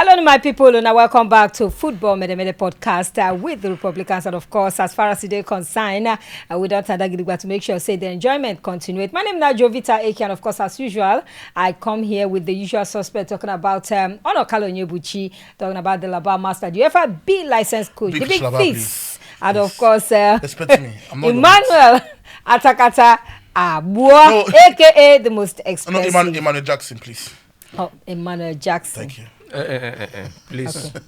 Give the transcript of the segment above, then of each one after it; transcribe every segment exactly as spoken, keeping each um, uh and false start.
Hello, my people, and welcome back to Football Mede Mede podcast, uh, with the Republicans. And of course, as far as today concern, uh, we don't tanda gidigba to make sure say the enjoyment continue. My name is Jovita Eke, and of course, as usual, I come here with the usual suspect, talking about, um, Ono Kalo Nyebuchi, talking about the Laba Master, the U F A B licensed coach, the big fish, and of course, uh, Emmanuel Atakata Abua, A K A the most expensive. No, Emmanuel Jackson, please. Oh, Emmanuel Jackson. Thank you. Eh, eh, eh, eh, eh. Please. Okay.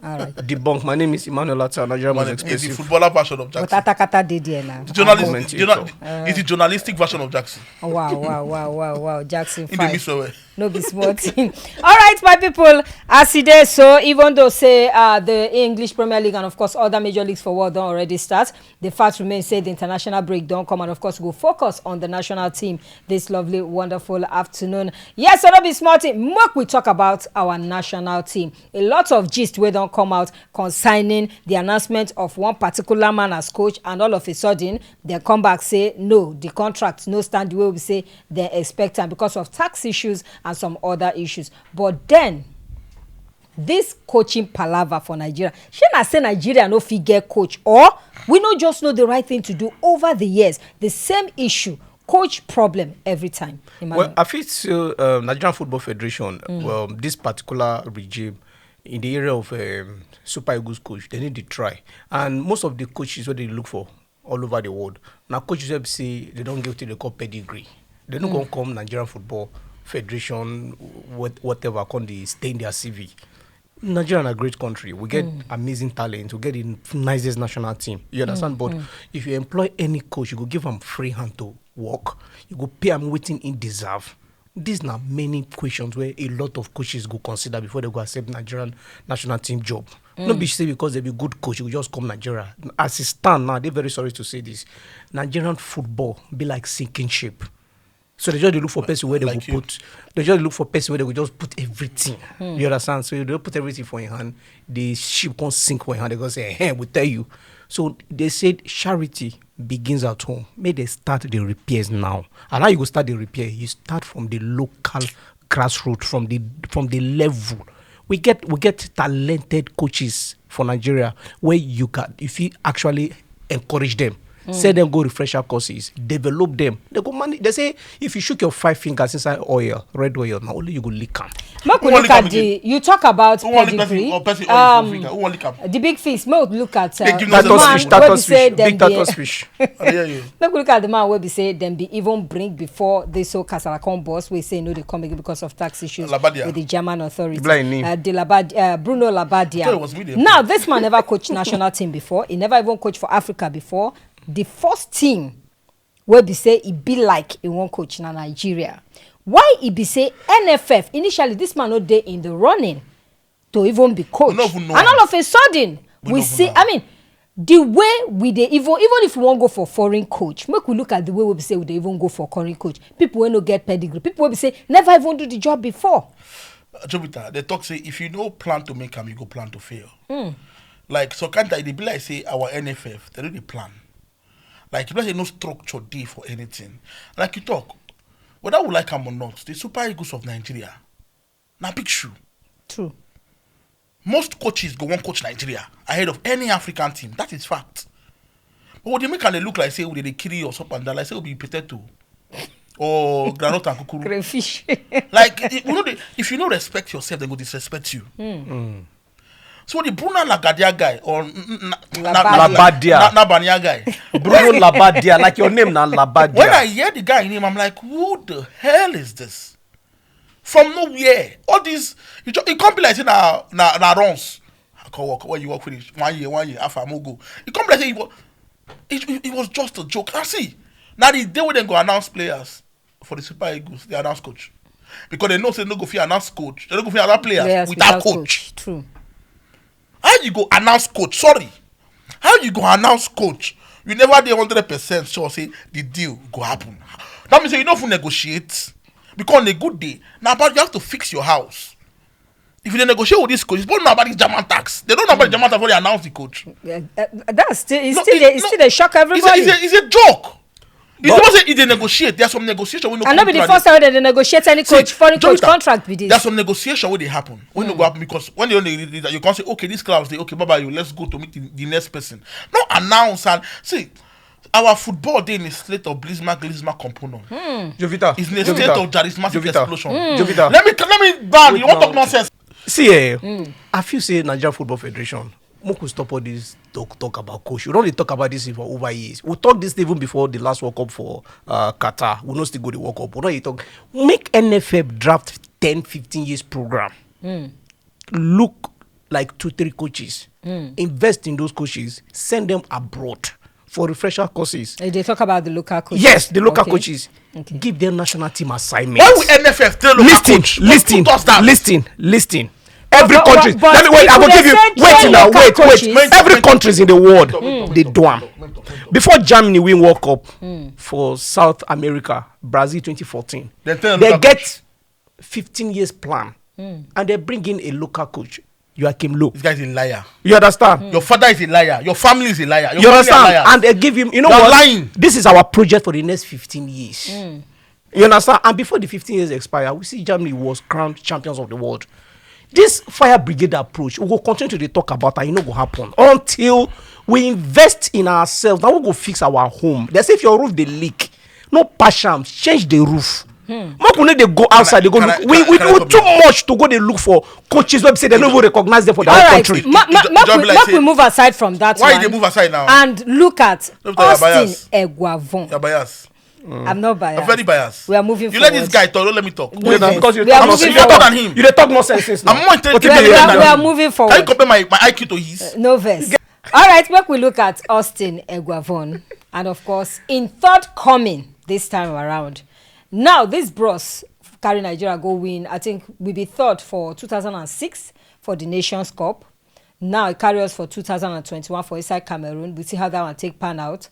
All right. Debunk. My name is Emmanuel Atta, Nigeria most expensive. Is the footballer version of Jackson. But Atakata did there now. The journalist, journal-, is the journalistic version of Jackson. Oh, wow, wow, wow, wow, wow. Jackson five. No be small thing. All right, my people. As e dey so, even though say, uh, the English Premier League and of course other major leagues for world don already start, the fact remains say the international break don come, and of course we go focus on the national team this lovely, wonderful afternoon. Yes, so no be small thing. Make we talk about our national team. A lot of gist wey don come out concerning the announcement of one particular man as coach, and all of a sudden, dem come back say no, the contract no stand the way we say dem expect am because of tax issues and some other issues. But then, this coaching palava for Nigeria, shey na say Nigeria no fit get coach, or we no just know the right thing to do? Over the years, the same issue, coach problem every time. Emmanuel. Well, I feel still, um, Nigerian Football Federation, well, this particular regime in the area of, um, Super Eagles coach, they need to try. And most of the coaches wey they look for all over the world, na coaches wey be say they don get wetin they call pedigree. They no go come Nigerian Football Federation, what-, whatever, come dey stain their C V. Nigeria na great country. We get amazing talent. We get the nicest national team. You understand? But if you employ any coach, you go give am free hand to work. You go pay am wetin he deserve. These na many questions where a lot of coaches go consider before they go accept Nigerian national team job. No be say because they be good coach, you go just come Nigeria. As it stand now, they very sorry to say this. Nigerian football be like sinking ship. So they just dey look for person where they go put. They just look for person where they go just put everything. You understand? So they put everything for your hand. The ship can't sink for your hand. They go say, "Hey, we tell you." So they said charity begins at home. May they start the repairs now. And how you go start the repair? You start from the local grassroots, from the, from the level. We get, we get talented coaches for Nigeria where you can, if you actually encourage them, send them go refresher courses, develop them. They go manage. They say if you shook your five fingers inside oil, red oil, na only you go lick am. Make we look at the, you talk about pedigree. The big fish. Make we look at, uh, the man wey be say dem dey, make we look at the man wey be say dem be even bring before this whole kasala come burst. We say no, they come again because of tax issues with the German authority. Uh, the Labad-, uh, Bruno Labbadia. Now, this man never coached national team before. He never even coached for Africa before. The first team wey be say e be like e wan coach na Nigeria. Why e be say N F F, initially, this man no dey in the running to even be coach? And all of a sudden, we see, I mean, the way we dey even, even if we wan go for foreign coach, make we look at the way we be say we dey even go for foreign coach. People wey no get pedigree, people wey be say never even do the job before. Jupiter, they talk say if you no plan to make am, you go plan to fail. Like, so can't I, they be like say our N F F, they no dey plan. Like, you know say no structure dey for anything. Like you talk, whether we like am or not, the Super Eagles of Nigeria na big shoe. True. Most coaches go wan coach Nigeria ahead of any African team. That is fact. But what they make am dey look like say we dey kill or something like that, like say we be potato or groundnut and kukuru. Crayfish. Like, if you know, if you no respect yourself, they go disrespect you. So the Bruno Lagadia guy or n-, n-, na-, na-, na-, Labadia. Na-, Nabania guy. Bruno Labadia, like your name na Labadia. When I hear the guy name, I'm like, "Who the hell is this?" From nowhere, all these, you ju-, it can't be like say na, na, na runs. I come work, when you work finish, one year, one year, half a go. It can't be like say he was, it, it, it was just a joke. I see. Now the day when they go announce players for the Super Eagles, they announce coach. Because they know say no go fit announce coach. They no go fit announce players without coach. True. How you go announce coach? Sorry. How you go announce coach? You never dey hundred percent sure say the deal go happen. That means say you no fit negotiate. Because on a good day, now about you have to fix your house. If you dey negotiate with this coach, it's about the German tax. They don't know about the German tax when they announce the coach. Yeah, uh, that's still, it's still, a, it's still a shock everybody. It's a, it's a, it's a joke. You know say if they negotiate, there's some negotiation wey no. And no be the first time they negotiate any coach, foreign coach contract be this. There's some negotiation wey dey happen wey no go happen because when they only read that, you can say, okay, this clause dey, okay, bye bye, you, let's go to meet the, the next person. No announce and see, our football dey in a state of blisma glisma component. Jovita, is in a state of charismatic explosion. Jovita, let me let me ban you. Won't talk nonsense. See, eh, I feel say Nigeria Football Federation, make we stop all this talk talk about coach. We don dey talk about this thing for over years. We talk this even before the last World Cup for uh, Qatar. We no still go the World Cup. We don dey talk. Make N F F draft ten, fifteen years program. Look like two, three coaches. Invest in those coaches. Send them abroad for refresher courses. Eh, they talk about the local coaches. Yes, the local coaches. Okay. Give them national team assignments. Why will N F F tell local coach? Listen, listen, listen. Every country. Let me wait. I will give you. Wait now. Wait, wait. Every countries in the world, they do am. Before Germany win World Cup for South America, Brazil twenty fourteen, they get fifteen years plan, and they bring in a local coach, Joachim Low. This guy is a liar. You understand? Your father is a liar. Your family is a liar. You understand? And they give him. You know what? Lying. This is our project for the next fifteen years. You understand? And before the fifteen years expire, we see Germany was crowned champions of the world. This fire brigade approach, we go continue to dey talk about, and e no go happen until we invest in ourselves. Now we go fix our home. They say if your roof dey leak, no patch am, change the roof. Make we no dey go outside, dey go look. We we do too much to go dey look for coaches wey be say they no even recognize them for their own country. Make we make we move aside from that. Why you dey move aside now? And look at Austin Eguavon. You're biased. I'm not biased. I'm very biased. We are moving forward. You let this guy talk. Don't let me talk. Because you talk nonsense. You dey talk nonsense now. I'm more intelligent than you. We are moving forward. Can you compare my my I Q to his? No vex. All right, make we look at Austin Eguavon, and of course, in third coming this time around. Now, this bros carry Nigeria go win. I think we be third for two thousand and six for the Nations Cup. Now e carry us for two thousand and twenty-one for inside Cameroon. We see how that one take pan out.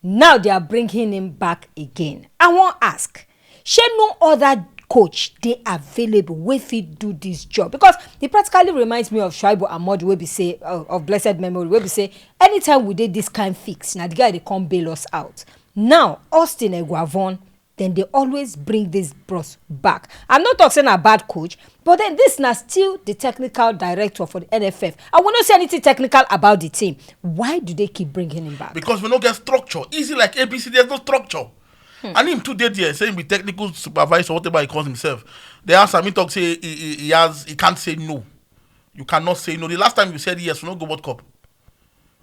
Now they are bringing him back again. I wan ask, shey no other coach dey available wey fit do this job? Because e practically reminds me of Shuaibu Ahmadu, wey be say, uh, of blessed memory, wey be say anytime we dey this kind fix, na the guy dey come bail us out. Now, Austin Eguavon, then they always bring this bros back. I'm not talking say na bad coach, but then this na still the technical director for the N F F. I will not say anything technical about the team. Why do they keep bringing him back? Because we no get structure. Easy like A B C, there's no structure. And him too dey there, say him be technical supervisor, whatever he calls himself. They ask him, he talk say he, he, he has, he can't say no. You cannot say no. The last time you said yes, we no go World Cup.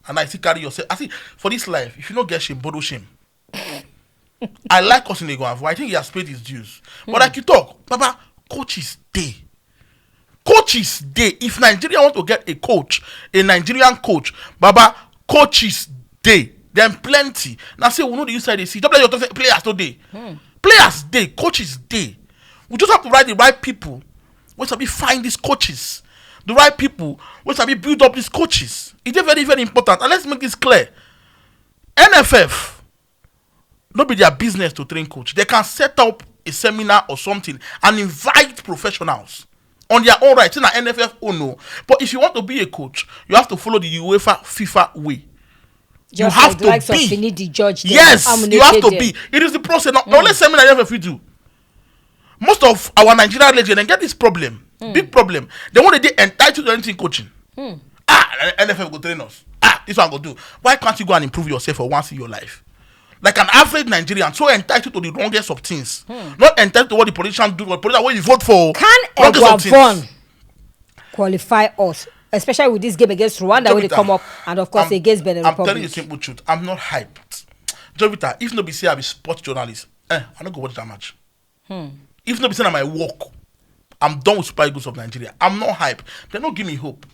And I still carry yourself. I see, for this life, if you no get shame, borrow shame. I like Austin Eguavon. I think he has paid his dues. But like you talk, Baba, coaches dey. Coaches dey. If Nigeria want to get a coach, a Nigerian coach, Baba, coaches dey. Dem plenty. Now say we know the inside they see. Just like you talk say players no dey. Players dey, coaches dey. We just have to write the right people wey sabi find these coaches, the right people wey sabi build up these coaches. E dey very, very important. And let's make this clear. N F F no be their business to train coach. They can set up a seminar or something and invite professionals on their own right. Say na N F F own o. But if you want to be a coach, you have to follow the UEFA, FIFA way. You have to be. Yes, you have to be. It is the process. Now, only seminar N F F fit do. Most of our Nigerian legends dem get this problem, big problem. They want to dey entitled to anything coaching. Ah, N F F go train us. Ah, this one go do. Why can't you go and improve yourself for once in your life? Like an average Nigerian, so entitled to the wrongest of things. Not entitled to what the politician do, what politician wey you vote for. Can Eguavon qualify us, especially with this game against Rwanda wey dey come up, and of course against Benin Republic? I'm telling you simple truth. I'm not hyped. Jovita, if no be say I be sports journalist, eh, I no go watch that match. If no be say na my work, I'm done with Super Eagles of Nigeria. I'm not hyped. They no give me hope.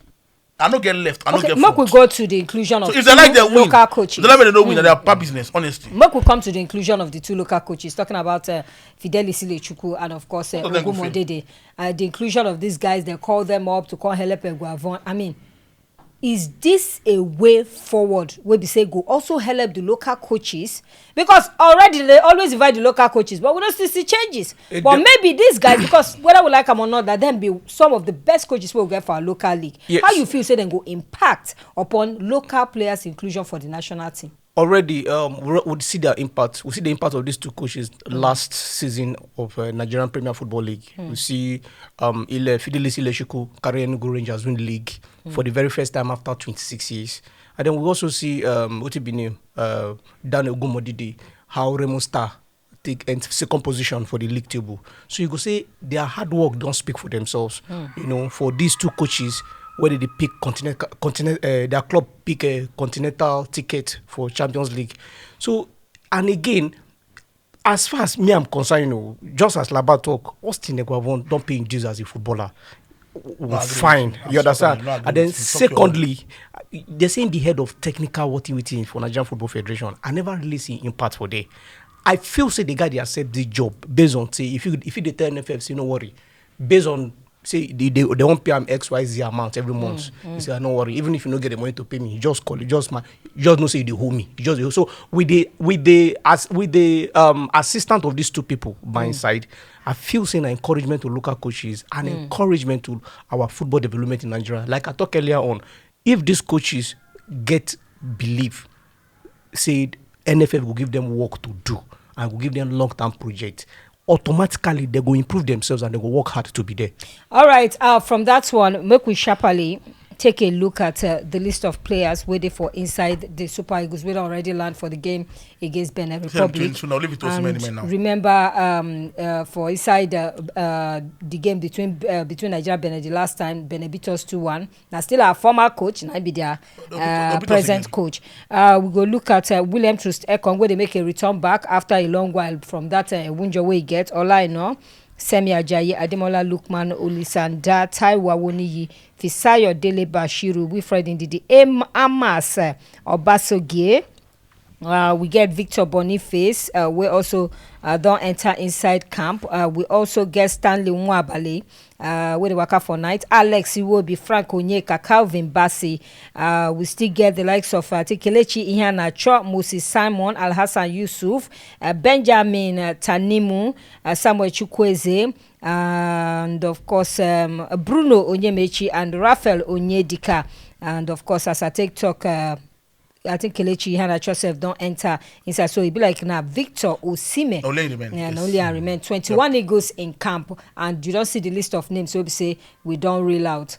I no get left. I no get front. Okay, make we go to the inclusion of two local coaches. So if they like, they win. If they like, they no win. They are bad business, honestly. Make we come to the inclusion of the two local coaches, talking about uh, Fidel Isilechukwu and, of course, uh, Ogun Modede. Uh, the inclusion of these guys, they call them up to come help Eguavon. I mean, is this a way forward wey be say go also help the local coaches? Because already they always invite the local coaches, but we don't still see changes. But maybe these guys, because whether we like them or not, that them be some of the best coaches we get for our local league. Yes. How you feel say dem go impact upon local players' inclusion for the national team? Already, um, we, we see their impact. We see the impact of these two coaches last season of uh, Nigerian Premier Football League. We see um, Ile Fidelis Ileshiku carry Enugu Rangers win the league for the very first time after twenty-six years. And then we also see um, what it be name uh, Daniel Gumodidi, how Remo Star take and second position for the league table. So you go say their hard work don't speak for themselves. You know, for these two coaches, where they pick continent, continent, uh, their club pick a continental ticket for Champions League. So, and again, as far as me I'm concerned, you know, just as Laba talk, Austin Eguavon don't pay him dues as a footballer. Well, fine, you understand? And then secondly, they're saying the head of technical working with him for Nigerian Football Federation. I never really see impact for there. I feel say the guy they accept the job based on say if you if you dey tell N F F say no worry, based on say they they, they won't pay him X Y Z amount every month. He say no worry, even if you no get the money to pay me, you just call it, just my just no say you dey hold me. You just so with the with the as with the um assistant of these two people by inside, I feel saying an encouragement to local coaches and encouragement to our football development in Nigeria. Like I talked earlier on, if these coaches get belief, say N F F will give them work to do and will give them long-term project, automatically they go improve themselves and they go work hard to be there. All right, uh, from that one, make we sharply take a look at uh, the list of players waiting for inside the Super Eagles. We already learned for the game against Benin Republic. Now leave it to Osimhen now. Remember, um, uh, for inside uh, uh, the game between uh, between Nigeria and Benin the last time, Benin beat us two one. Now still our former coach, now be their uh, present coach. Uh, we go look at uh, William Troost-Ekong, where they make a return back after a long while from that uh, wunjo way he get. Ola Aina, Semi Ajayi, Ademola Lookman, Olisanda, Taiwo Awoniyi, Fisayo Dele-Bashiru, Wilfred Ndidi, Am- Amas uh, Obasogie. Uh, we get Victor Boniface, uh, we also uh, don't enter inside camp. Uh, we also get Stanley Nwabali, uh, where they work out for night. Alex Iwobi, Frank Onyeka, Calvin Bassey. Uh, we still get the likes of uh, Kelechi Iheanacho, Moses Simon, Alhassan Yusuf, uh, Benjamin uh, Tanimu, uh, Samuel Chukwueze, and of course um, Bruno Onyemaechi and Raphael Onyedika. And of course, as I take talk, uh, I think Kelechi Iheanacho sef don't enter inside. So it be like now Victor Osimhen. Only remain. Yeah, yes. Only I remain. Twenty-one Eagles in camp, and you don't see the list of names. So we say we don't rule out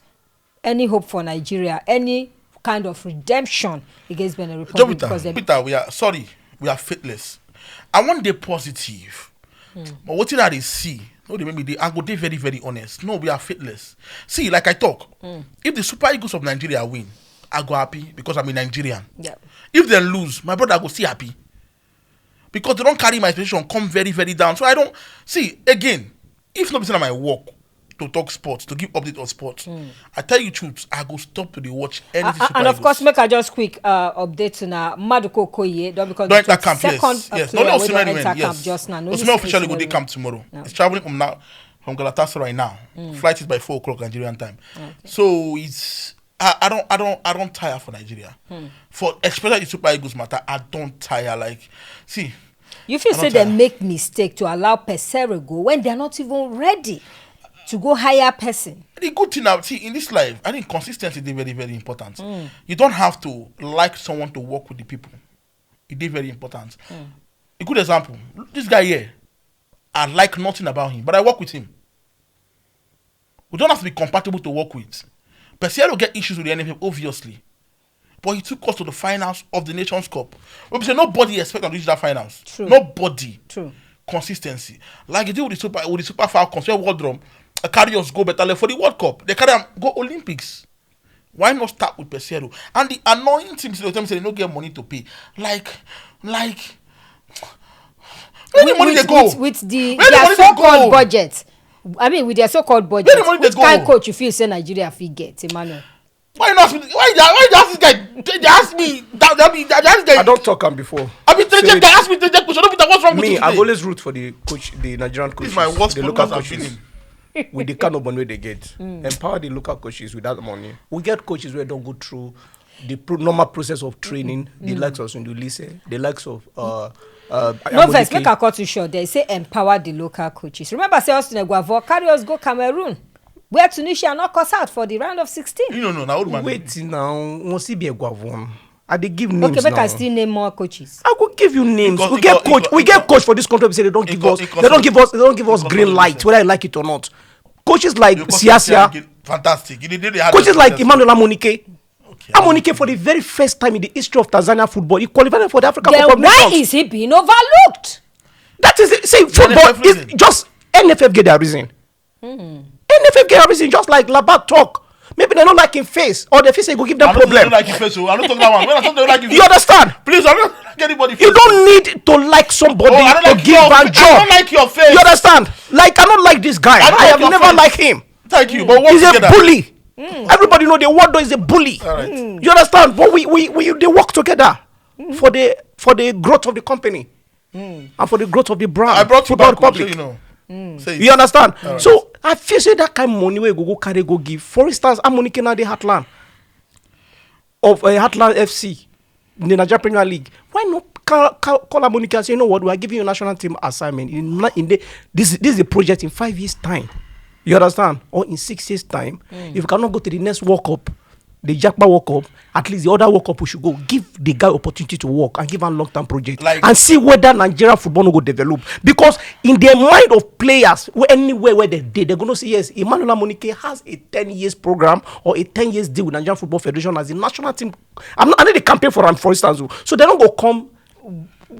any hope for Nigeria, any kind of redemption against Benin Republic. Peter, we are sorry, we are faithless. I want the positive. But what did I see? No, they make me. They, I go dey very, very honest. No, we are faithless. See, like I talk, if the Super Eagles of Nigeria win, I go happy because I'm a Nigerian. Yeah. If they lose, my brother go still happy because they don't carry my expectation come very, very down. So I don't see again. If not, be say na my work to talk sports, to give update on sports. I tell you truth, I go stop to dey watch anything. Uh, Super and of course, make I just quick uh, update to now. Maduko Okoye don become the twenty-second player wey don enter camp just now. No, Osimhen officially go dey camp tomorrow. He's traveling from now from Galatasaray now. Flight is by four o'clock Nigerian time. So it's I, I don't I don't I don't tire for Nigeria. For especially the Super Eagles matter, I don't tire. Like, see, you feel say they make mistake to allow Peseiro go when they're not even ready to go hire person. The good thing now, see, in this life, I think consistency is very, very important. You don't have to like someone to work with the people. It is very important. A good example, this guy here, I like nothing about him, but I work with him. We don't have to be compatible to work with. Peseiro get issues with the N F F, obviously. But he took us to the finals of the Nations Cup. We say nobody expect them to reach that finals. True. Nobody. True. Consistency. Like you do with the Super with the Super Falcons, where World Drum uh, carry us go better level for the World Cup. They carry them go Olympics. Why not start with Peseiro? And the annoying thing is they tell me say they no get money to pay. Like, like, where the money they go? With, with the, their so-called budget. I mean, with their so-called budget, which kind coach you feel say Nigeria fit get, Emmanuel? Why you not ask me? Why you, why you ask this guy? They ask me that. That be that, that guy. I don't talk him before. I mean, they, they ask me the question. Don't be that. What's wrong with me? I always root for the coach, the Nigerian coaches, my worst the local coaches. With the kind of money they get, empower the local coaches with that money. We get coaches where don't go through the pro- normal process of training. The likes of Sunday Oliseh, the likes of uh, uh, no vex, make I cut you short. They say empower the local coaches. Remember, say Austin Eguavoen carry us go Cameroon, where Tunisia knock us out for the round of sixteen. You know, no, now old man. Wait now, once he be Eguavoen. I dey give names. Okay, make Now. I still name more coaches. I go give you names. Because- We get because- coach. We get because- coach for this country. Say they don't give because- us. because- They don't give us. They don't give us because- green light, whether I like it or not. Coaches like Siasia, Fantastic. You did the hard coaches work, like yes. Emmanuel Amunike. Okay. Amunike, for the very first time in the history of Tanzania football, he qualified for the Africa Cup Then of why Nations. Is he being overlooked? That is it. See, football N F F is reason. Just N F F get their reason. N F F get their reason. Just like Labat talk. Maybe they don't like him face, or they feel say he go give them I don't think problem. they like his face. Oh. I don't talk that one. When I talk, they like his You understand? Please, I don't like anybody. You don't need to like somebody Oh, I don't to like give your, and I don't judge. Like your face. You understand? Like, I don't like this guy. I don't I like have your never face. Liked him. Thank you. But work He's together. A bully. Everybody know the word is a bully. All right. You understand? But we we we they work together for the for the growth of the company and for the growth of the brand. I brought you Football back. Home, so Republic. You know. Say You it. understand? All right. So I feel say that kind of money we go go carry go give. For instance, Amunike now the Heartland of uh, Heartland F C, the Nigeria Premier League. Why not call, call, call Amunike and say, you know what, we are giving you a national team assignment in, na- in the, this this is a project in five years time. You understand? Or in six years time, if you cannot go to the next World Cup, the Japan World Cup, at least the other World Cup we should go give the guy opportunity to work and give a long term project Like- and see whether Nigeria football no go develop. Because in the mind of players, where anywhere where they did, they're gonna say yes, Emmanuel Amunike has a ten years program or a ten years deal with Nigerian Football Federation as a national team. I'm not I need to campaign for him, for instance. Oh. So they don't go come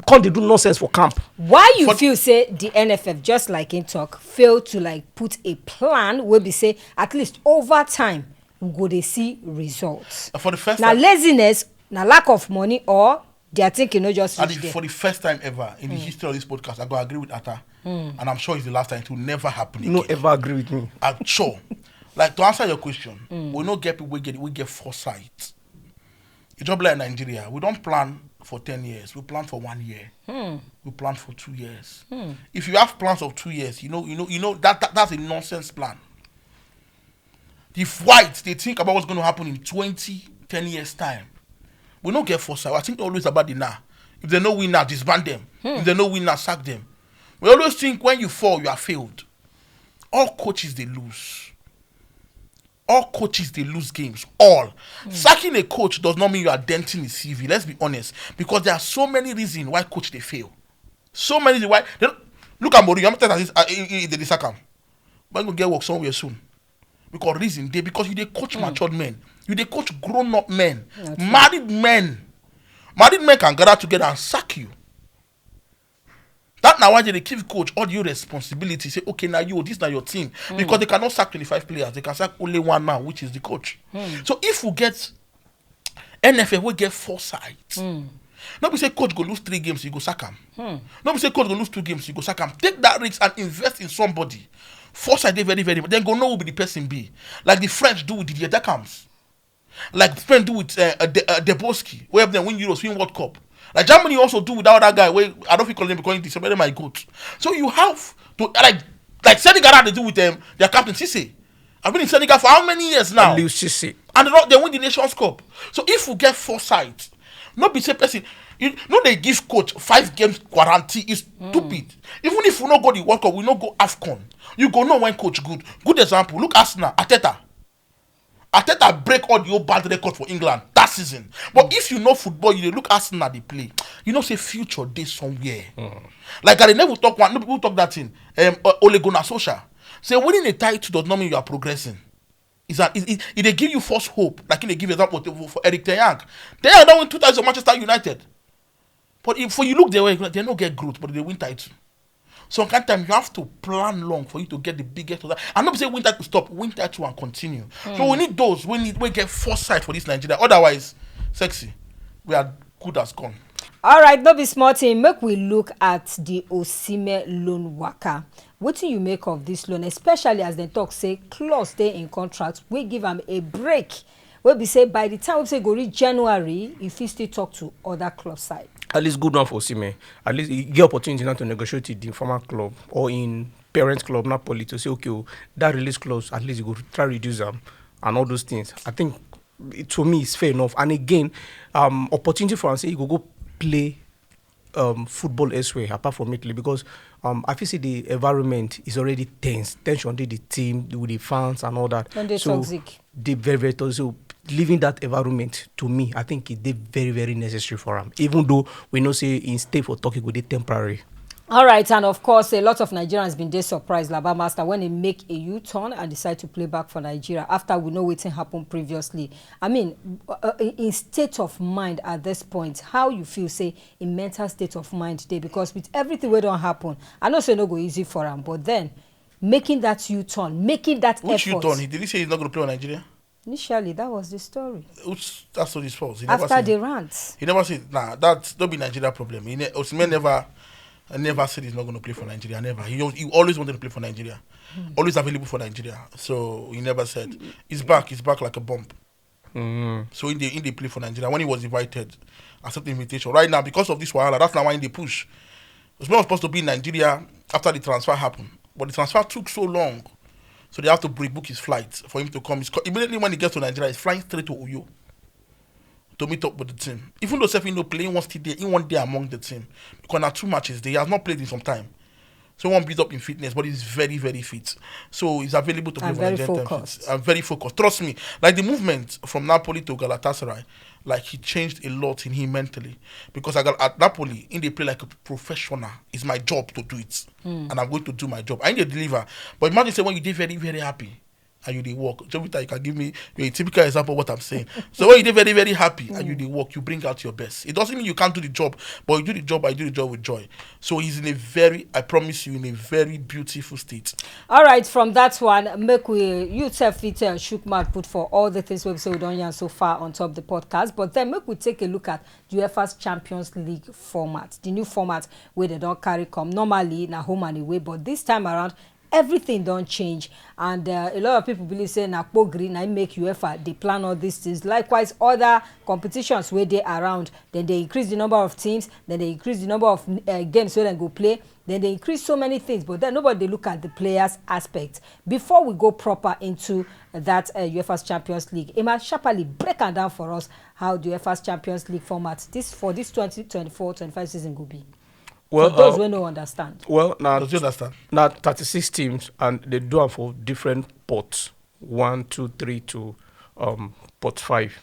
come they do nonsense for camp. Why you feel say the N F F, just like in talk, fail to like put a plan where we say at least over time we go they see results. For the first Now time, laziness, now lack of money, or their thinking no just and reach the- there. For the first time ever in the history of this podcast, I go agree with Atta, and I'm sure it's the last time. It will never happen again. No ever agree with me. I'm sure. Like, to answer your question, we no get people we get we get foresight. You just like Nigeria. We don't plan for ten years. We plan for one year. We plan for two years. If you have plans of two years, you know, you know, you know that, that that's a nonsense plan. The whites, they think about what's going to happen in twenty, ten years time. We don't get foresight. I think always about the now. If they no win now, disband them. If they no win now, sack them. We always think when you fall, you are failed. All coaches they lose. All coaches they lose games. All. Sacking a coach does not mean you are denting his C V. Let's be honest, because there are so many reasons why coach they fail. So many reasons why. They don't- look at Mourinho. I'm telling you this. Uh, he, he, they sack him. But he go get work somewhere soon. Because reason they because you they coach matured men, you they coach grown up men, married men. Married men can gather together and sack you. That now why they give coach all your responsibility. Say, okay, now you, this now your team. Because they cannot sack twenty-five players. They can sack only one man, which is the coach. So if we get N F F, we get foresight. No be say coach go lose three games, you go sack him. No be say coach go lose two games, you go sack him. Take that risk and invest in somebody. Foresight they very, very. Then go know who be the person be. Like the French do with Didier Deschamps. Like Spain do with uh, uh, De, uh, Deboski, where they win Euros, win World Cup. Like Germany also do with that other guy. Where I don't feel calling him because he's somebody my goat. So you have to like like Senegal they do with them. Their captain Cisse. I've been in Senegal for how many years now? Aliou Cisse. And they, don't- they win the Nations Cup. So if we get foresight, not be say person, you know they give coach five games guarantee is stupid. Even if we no go the World Cup, we no go Afcon. You go know when coach good. Good example. Look Arsenal, Arteta. Arteta break all the old bad record for England that season. But if you know football, you dey look Arsenal they play. You know say future day somewhere. Like I dey never talk one. No people talk that thing. Um, O- Ole Gunnar Solskjaer say winning a title does not mean you are progressing. Is that it, it, it they give you false hope? Like they give example to- for Eric Ten Hag. Ten Hag don't win two times for Manchester United. But if for you look their way, they no get growth, but they win title. So kind time you have to plan long for you to get the biggest of that. And not say win title stop, win title and continue. So we need those. We need we get foresight for this Nigeria. Otherwise, sexy, we are good as gone. All right, no be small thing. Make we look at the Osimhen loan worker. What do you make of this loan, especially as they talk say clause stay in contract? We give them a break. We be say by the time we say go reach January, if he still talk to other club side. At least good one for Osimhen. At least he get opportunity now to negotiate with the former club or in parent club Napoli to say okay, oh, that release clause at least you go try reduce them and all those things. I think it, to me it's fair enough. And again, um, opportunity for him say he go go play um, football elsewhere apart from Italy because um, I feel say the environment is already tense. Tension dey the team with the fans and all that. And they So toxic. They very very toxic. So Leaving that environment, to me, I think it dey very, very necessary for am, even though we know say im stay for Turkey go dey temporary. All right, and of course, a lot of Nigerians been dey surprised, Laba Master, when he make a U-turn and decide to play back for Nigeria after we know wetin happen previously. I mean, uh, uh, in state of mind at this point, how you feel say in mental state of mind dey? Because with everything wey don happen, I know say e no go easy for am, but then making that U-turn, making that Which effort. U-turn? He did he say he's not going to play for Nigeria? Initially, that was the story. Which that's what his fault. He never After said, the rant, he never said nah. That don't be Nigeria problem. He ne- Osimhen never, never said he's not going to play for Nigeria. Never. He, al- he always wanted to play for Nigeria. Always available for Nigeria. So he never said he's back. He's back like a bomb. Mm. So in the in the play for Nigeria when he was invited, accept the invitation. Right now, because of this wahala, that's now why they push. Osimhen was supposed to be in Nigeria after the transfer happened, but the transfer took so long, so they have to pre-book his flight for him to come. He's co- immediately when he gets to Nigeria, he's flying straight to Uyo to meet up with the team. Even though Sefi no play, he wants to there, he won't there among the team because now two matches they have not played in some time. So he won't build up in fitness, but he's very, very fit. So he's available to play And for very Nigerian focused. Team. I'm very focused. Trust me, like the movement from Napoli to Galatasaray, like he changed a lot in him mentally. Because I got at Napoli, in they play like a professional. It's my job to do it, and I'm going to do my job. I need to deliver. But imagine say when you did very, very happy and you did work. Jovita, you can give me you're a typical example of what I'm saying. So when you did very, very happy and you did work, you bring out your best. It doesn't mean you can't do the job, but you do the job, I do the job with joy. So he's in a very, I promise you, in a very beautiful state. All right, from that one, make we you tell fit uh, shook mouth put for all the things we've said we don't yarn so far on top the podcast. But then make we take a look at UEFA's Champions League format, the new format where they don't carry come. Normally, na home and away, but this time around, everything don't change, and uh, a lot of people believe say na pogri na im make UEFA dey plan all these things. Likewise, other competitions where they around, then they increase the number of teams, then they increase the number of uh, games where they go play, then they increase so many things, but then nobody dey look at the players aspect. Before we go proper into that uh, UEFA's Champions League, Emma sharply break am down for us how the UEFA's Champions League format this for this twenty twenty-four twenty-five season go be. Well, for those uh, wey no understand. Well, now Does you understand? Now thirty-six teams, and they do am for different pots, one, two, three to um, pot five.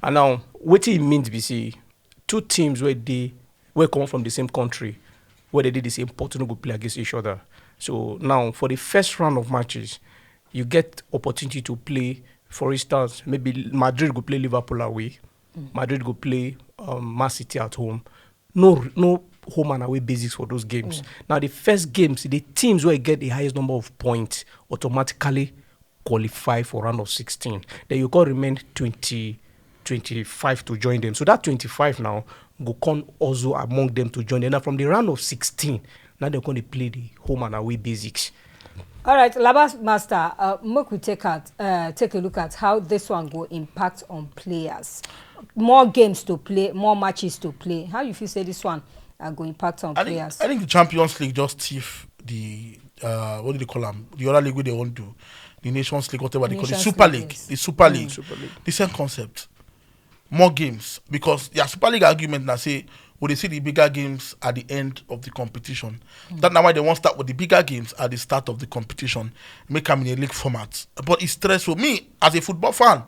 And now, what it means be say two teams where they where come from the same country, where they did the same pot, no go play against each other. So now, for the first round of matches, you get opportunity to play. For instance, maybe Madrid go play Liverpool away. Madrid go play um, Man City at home. No, no home and away basics for those games. Now, the first games, the teams where get the highest number of points automatically qualify for round of sixteen. Then you can remain twenty, twenty-five to join them. So that twenty-five now go come also among them to join them. Now, from the round of sixteen, now they're going to play the home and away basics. All right, Laba Master, uh, make we take out, uh, take a look at how this one go impact on players. More games to play, more matches to play. How you feel say this one uh, go impact on I think, players? I think the Champions League just thief the uh, what do they call them? The other league where they won't do the Nations League, whatever they call it, Nations Super League, League, yes. the Super League, Super League. The same concept. More games because their Super League argument now say we they see the bigger games at the end of the competition. That's now why they won't start with the bigger games at the start of the competition. Make them in a league format, but it's stressful. Me as a football fan,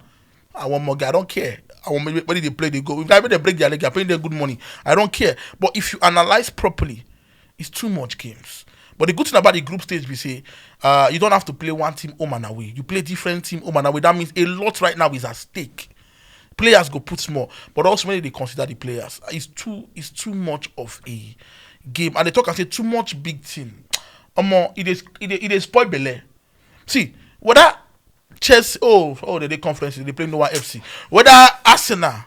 I want more guy. I don't care. I want when they play, they go. If I they break their leg, I pay them good money. I don't care. But if you analyze properly, it's too much games. But the good thing about the group stage, we say uh, you don't have to play one team home and away. You play different team home and away. That means a lot right now is at stake. Players go put more, but also when they consider the players, it's too it's too much of a game. And they talk and say too much big team. Um, it is it is, it is spoil belle. See whether Chelsea, oh oh, they dey conference, they play no one F C. Whether Arsenal,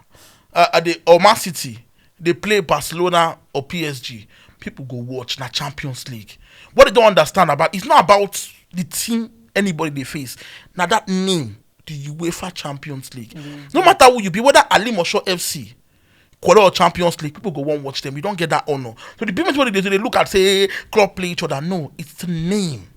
uh, are they or Man City, they play Barcelona or P S G. People go watch na Champions League. What they don't understand about it's not about the team anybody they face. Now that name, the UEFA Champions League. No matter who you be, whether Alim or Shaw F C, Quora or Champions League, people go won't watch them. You don't get that honor. So the people they, they look at say club play each other. No, it's the name.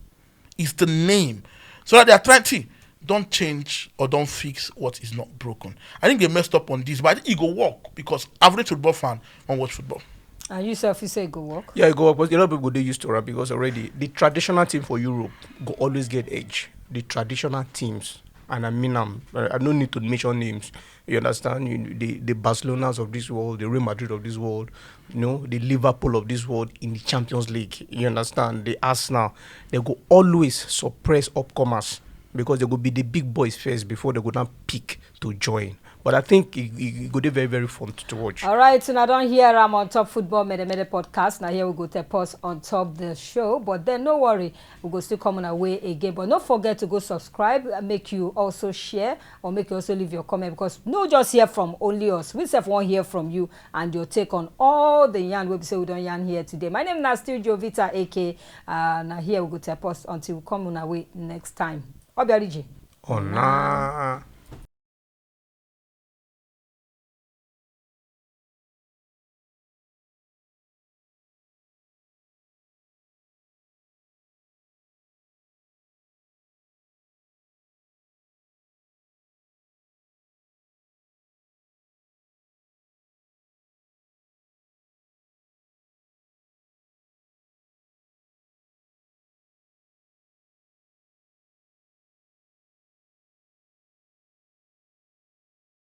It's the name. So that they are trying to don't change or don't fix what is not broken. I think they messed up on this, but I think it go work because average football fan won't watch football. And you self, you say go work. Yeah, it go work. But a lot of people they used to rap because already the traditional team for Europe go always get edge. The traditional teams And I mean, I'm, I don't need to mention names. You understand? You, the, the Barcelonas of this world, the Real Madrid of this world, you know, the Liverpool of this world in the Champions League. You understand? The Arsenal, they go always suppress upcomers because they go be the big boys first before they go down pick to join. But I think it, it, it go dey very, very fun to, to watch. All right, so now don't hear I'm on top football Mede Mede podcast. Now here we go to pause on top the show, but then no worry, we go still come on our way again. But don't forget to go subscribe. Make you also share or make you also leave your comment, because no just hear from only us. We self won't hear from you and your take on all the yarn we say we don't yarn here today. My name is still Jovita A K. Uh, now here we go to pause until we come on our way next time. Obiariji. Oh, nah.